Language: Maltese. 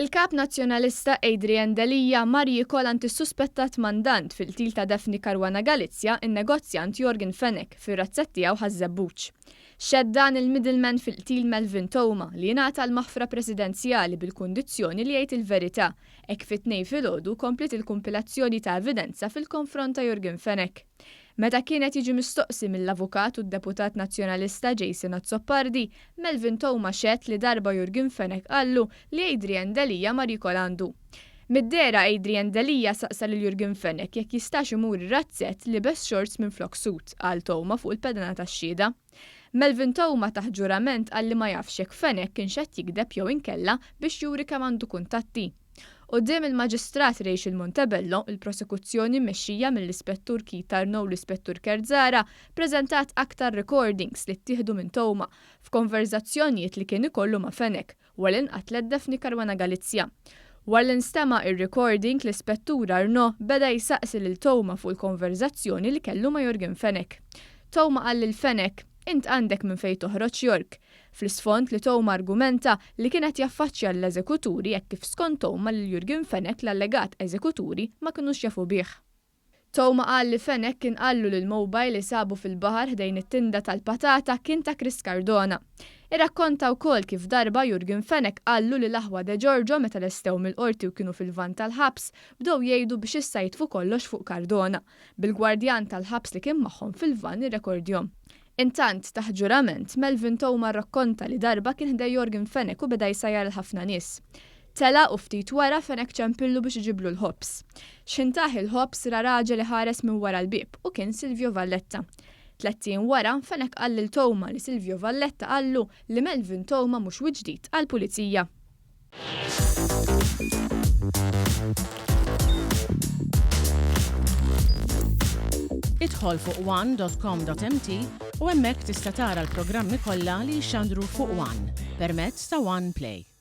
Il-Kap Nazzjonalista Adrian Delia mar jiekol għand is-suspettat mandant fil-qtil ta' Daphne Caruana Galizia, in-negozjant Yorgen Fenech, fir-razzett tiegħu Ħaż-Żebbuġ. Xehed dan il-middleman fil-qtil Melvin Theuma li ingħata l-maħfra presidenzjali bil-kundizzjoni li jgħid il-verità, hekk fit-Tnejn filgħodu kompliet il-kumpilazzjoni ta' evidenza fil-konfront ta' Yorgen Fenech. Meta kien qed jiġi mistoqsi mill-avukat u d-deputat Nazzjonalista Jason Azzopardi, Melvin Theuma xehed li darba Yorgen Fenech qallu li Adrian Delia mar jiekol għandu. Mid-dehra Adrian Delia saqsa lil Yorgen Fenech jekk jistax imur ir-razzett liebes shorts minflok suit, qal Theuma fuq il-pedana tax-xhieda. Melvin Theuma taħt ġurament qal li ma jafx jekk Fenech kienx qed jigdeb jew inkella biex juri kemm għandu kuntatti. Quddiem il-Maġistrat Rachel Montebello, il-prosekuzzjoni mmexxija mill-Ispettur Keith Arnaud u l-Ispettur Kurt Zahra ppreżentat aktar recordings li ttieħdu minn Theuma f'konverżazzjonijiet li kien ikollu ma' Fenech wara li nqatlet Daphne Caruana Galizia. Wara li nstema' ir-recording, l-Ispettur Arnaud beda jsaqsi lil Theuma fuq il-konverżazzjoni li kellu ma' Yorgen Fenech. Theuma qal lil Fenech, Int għandek minn fejn toħroġ York. Fl-isfond li Theuma argumenta li kien qed jaffaċċja lill-eżekuturi hekk kif skont Theuma lil Jurgen Fenech l-allegat eżekuturi ma kinux jafu bih. Theuma qal li Fenech kien qallu li l-mobile li sabu fil-baħar ħdejn it-tinda tal-patata kien ta' Chris Cardona. Irrakkonta wkoll kif darba Jurgen Fenech qallu li l-aħwa De Giorgio meta lestew mill-Qorti u kienu fil-vann tal-ħabs bdew jgħidu biex issa jitfu kollox fuq Cardona, bil-gwardjan tal-ħabs li kien magħhom fil-vann irrekordjhom. Intant, taħt ġurament, Melvin Theuma rrakkonta li darba kien ħdej Yorgen Fenech u beda jsajjar 'l ħafna nies. Telaq u ftit wara Fenech ċempillu biex iġiblu l-ħobż. X'ħin tah il-ħobż ra raġel iħares minn wara l-bieb u kien Silvio Valletta. Tlett ijiem wara, Fenech qal lil Theuma li Silvio Valletta qallu li Melvin Theuma mhux wiċċ ġdid għall-Pulizija. Idħol fuq one.com.mt u hemmhekk tista' tara l-programmi kollha li jixxandru fuq One permezz ta' One Play.